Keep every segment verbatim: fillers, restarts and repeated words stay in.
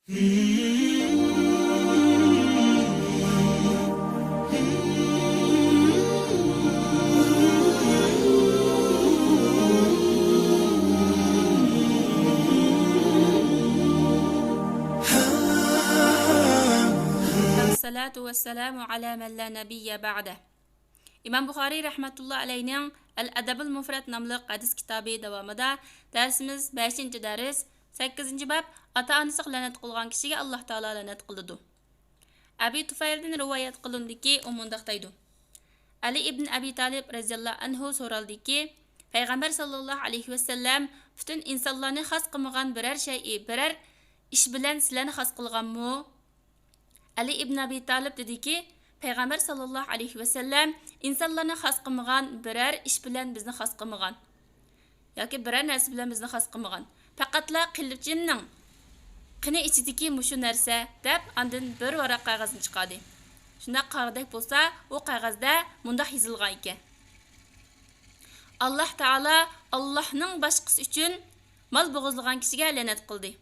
الصلاة والسلام على من لا نبي بعده. ئىمام بۇخارىي رەھمەتۇللا ئەلەيھنىڭ ئەل ئەدەبۇل مۇفرەد ناملىق ھەدىس كىتابى داۋامىدا دەرسىمىز بەشىنچى دەرس، سەككىزىنچى باب، ئاتا-ئانىسىغا لەنەت قىلغان كىشىگە ئاللاھ تائالا لەنەت قىلىدۇ. ئەبى تۇفەيلدىن رىۋايەت قىلىندىكى، ئۇ مۇنداق دەيدۇ: ئەلى ئىبن ئەبى تالىب رەزىياللاھۇ ئەنھۇ سورالدىكى، پەيغەمبەر ساللاللاھۇ ئەلەيھى ۋەسەللەم پۈتۈن ئىنسانلارنى خاس قىلمىغان بىرەر شەيئى، بىرەر ئىش بىلەن سىلەرنى خاس قىلغانمۇ؟ ئەلى ئىبن ئەبى تالىپ دېدىكى، پەيغەمبەر ساللاللاھۇ ئەلەيھى ۋەسەللەم ئىنسانلارنى خاس قىلمىغان، بىرەر ئىش بىلەن بىزنى خاس قىلمىغان ياكى بىرەر نەرسە بىلەن بىزنى خاس قىلمىغان. پەقەتلا قېلىچىمنىڭ قېنى ئىچىدىكى مۇشۇ نەرسە دەپ، ئاندىن بىر ۋاراق قەغەزنى چىقاردى. شۇنداق قارىغۇدەك بولسا، ئۇ قەغەزدە مۇنداق يېزىلغان ئىكەن: ئاللاھ تائالا ئاللاھنىڭ باشقىسى ئۈچۈن مال بوغۇزلىغان كىشىگە لەنەت قىلدى.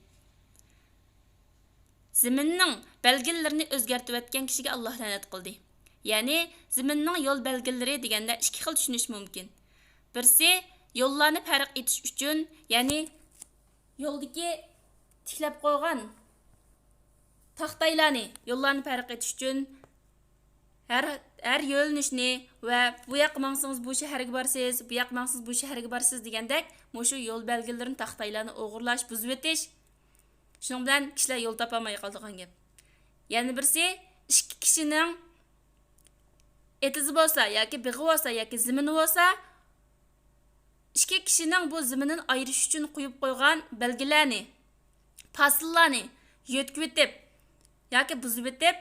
زېمىننىڭ بەلگىلىرىنى ئۆزگەرتىۋەتكەن كىشىگە ئاللاھ لەنەت قىلدى. يەنى زېمىننىڭ يول بەلگىلىرى دېگەندە ئىككى خىل چۈشىنىش مۇمكىن. بىرسى، يوللارنى پەرق ئېتىش ئۈچۈن، يەنى يولدىكى تىكلەپ قويغان تاختايلارنى، يوللارنى پەرق ئېتىش ئۈچۈن ھەر، ھەر يۆنىلىشنى ۋە بۇ ياققا ماڭسىڭىز بۇ شەھەرگە بارىسىز، بۇ ياققا ماڭسىڭىز بۇ شەھەرگە بارىسىز دېگەندەك، مۇشۇ يول بەلگىلىرىنى، تاختايلارنى ئوغرىلاش، بۇزۇۋېتىش، شۇنىڭ بىلەن كىشىلەر يول تاپالماي قالىدىغان گەپ. يەنە بىرسى، ئىككى كىشىنىڭ ئېتىزى بولسا ياكى بېغى بولسا ياكى زېمىنى بولسا، ئىككى كىشىنىڭ بۇ زېمىنىنى ئايرىش ئۈچۈن قويۇپ قويغان بەلگىلەرنى، پاسىللارنى يۆتكىۋېتىپ ياكى بۇزۇۋېتىپ،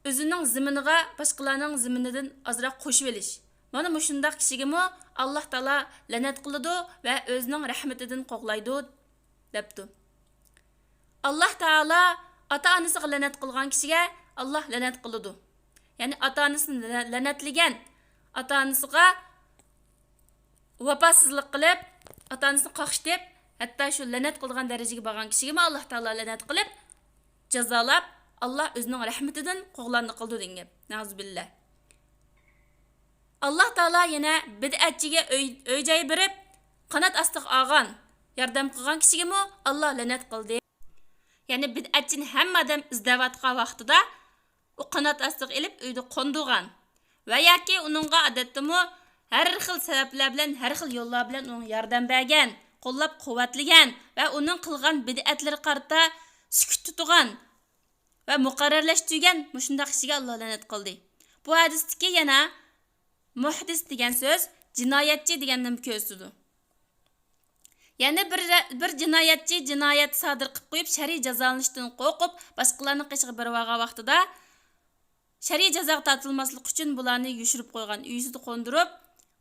ئۆزىنىڭ زېمىنىغا باشقىلارنىڭ زېمىنىدىن ئازراق قوشۇۋېلىش. مانا مۇشۇنداق كىشىگىمۇ ئاللاھ تائالا لەنەت قىلىدۇ ۋە ئۆزىنىڭ رەھمىتىدىن قوغلايدۇ، دەپتۇ. ئاللاھ تائالا ئاتا-ئانىسىغا لەنەت قىلغان كىشىگە ئاللاھ لەنەت قىلىدۇ. يەنى ئاتا-ئانىسىنى لە-، لەنەتلىگەن، ئاتا-ئانىسىغا ۋاپاسىزلىق قىلىپ، ئاتا-ئانىسىنى قاقشىتىپ، ھەتتا شۇ لەنەت قىلىدىغان دەرىجىگە بارغان كىشىگىمۇ ئاللاھ تائالا لەنەت قىلىپ، جازالاپ، ئاللاھ ئۆزىنىڭ رەھمىتىدىن قوغلاندى قىلىدۇ دېگەن گەپ. نەئۇزۇبىللاھ. ئاللاھ تائالا يەنە بىدئەتچىگە ئۆي، ئۆي-جاي بېرىپ، قانات ئاستىغا ئالغان، ياردەم قىلغان كىشىگىمۇ ئاللاھ لەنەت قىلدى. يەنى بىدئەتچىنى ھەممە ئادەم ئىزدەۋاتقان ۋاقتىدا، ئۇ قانات ئاستىغا ئېلىپ، ئۆيدە قوندۇرغان ۋە ياكى ئۇنىڭغا ئادەتتىمۇ ھەر خىل سەۋەبلەر بىلەن، ھەر خىل يوللار بىلەن ئۇنىڭغا ياردەم بەرگەن، قوللاپ-قۇۋۋەتلىگەن ۋە ئۇنىڭ قىلغان بىدئەتلىرىگە قارىتا سۈكۈت تۇتىدىغان ۋە مۇقەررەرلەشتۈرگەن مۇشۇنداق كىشىگە ئاللاھ لەنەت قىلدى. بۇ ھەدىستىكى يەنە مۇھدىس دېگەن سۆز جىنايەتچى دېگەننى كۆرسىتىدۇ. يەنى بىر، بىر جىنايەتچى جىنايەت سادىر قىلىپ قويۇپ، شەرئىي جازالىنىشتىن قورقۇپ، باشقىلارنىڭ قېشىغا بېرىۋالغان ۋاقتىدا، شەرئىي جازاغا تارتىلماسلىق ئۈچۈن بۇلارنى يوشۇرۇپ قويغان، ئۆيىسىدە قوندۇرۇپ،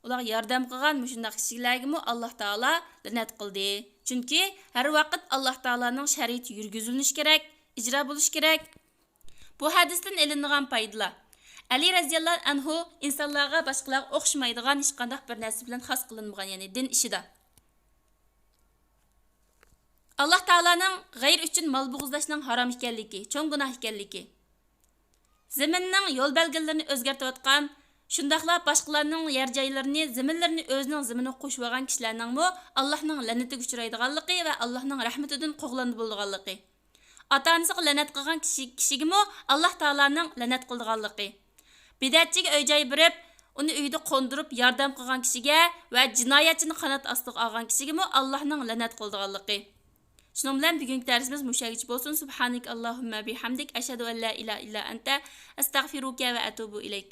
ئۇلارغا ياردەم قىلغان مۇشۇنداق كىشىلەرگىمۇ ئاللاھ تائالا لەنەت قىلدى. چۈنكى ھەر ۋاقىت ئاللاھ تائالانىڭ شەرىئىتى يۈرگۈزۈلۈشى كېرەك، ئىجرا بولۇشى كېرەك. بۇ ھەدىستىن ئېلىنىدىغان پايدىلار. ئەلى رەزىياللاھۇ ئەنھۇ ئىنسانلارغا باشقىلارغا ئوخشىمايدىغان ھېچقانداق بىر نەرسە بىلەن خاس قىلىنمىغان، يەنى دىن ئىشىدا. ئاللاھ تائالانىڭ غەيرى ئۈچۈن مال بوغۇزلاشنىڭ ھارام ئىكەنلىكى، چوڭ گۇناھ ئىكەنلىكى، زېمىننىڭ يول بەلگىلىرىنى ئۆزگەرتىۋاتقان، شۇنداقلا باشقىلارنىڭ يەر جايلىرىنى، زېمىنلىرىنى ئۆزىنىڭ زېمىنىغا قوشۇۋالغان كىشىلەرنىڭمۇ ئاللاھنىڭ لەنىتىگە ئۇچرايدىغانلىقى ۋە ئاللاھنىڭ رەھمىتىدىن قوغلاندى بولىدىغانلىقى. ئاتا-ئانىسىغا لەنەت قىلغان كىشى، كىشىگىمۇ ئاللاھ تائالانىڭ لەنەت قىلىدىغانلىقى. بىدئەتچىگە ئۆي-جاي بېرىپ، ئۇنى ئۆيىدە قوندۇرۇپ ياردەم قىلغان كىشىگە ۋە جىنايەتچىنى قانات ئاستىغا ئالغان كىشىگىمۇ ئاللاھنىڭ لەنەت قىلىدىغانلىقى. شۇنىڭ بىلەن بۈگۈنكى دەرسىمىز مۇشۇ يەرگىچە بولسۇن. سۇبھانەكاللاھۇممە بىھەمدىك، ئەشھەدۇ ئەللا ئىلاھە ئىللا ئەنتە، ئەستەغفىرۇكە ۋە ئەتۇبۇ ئىلەيك.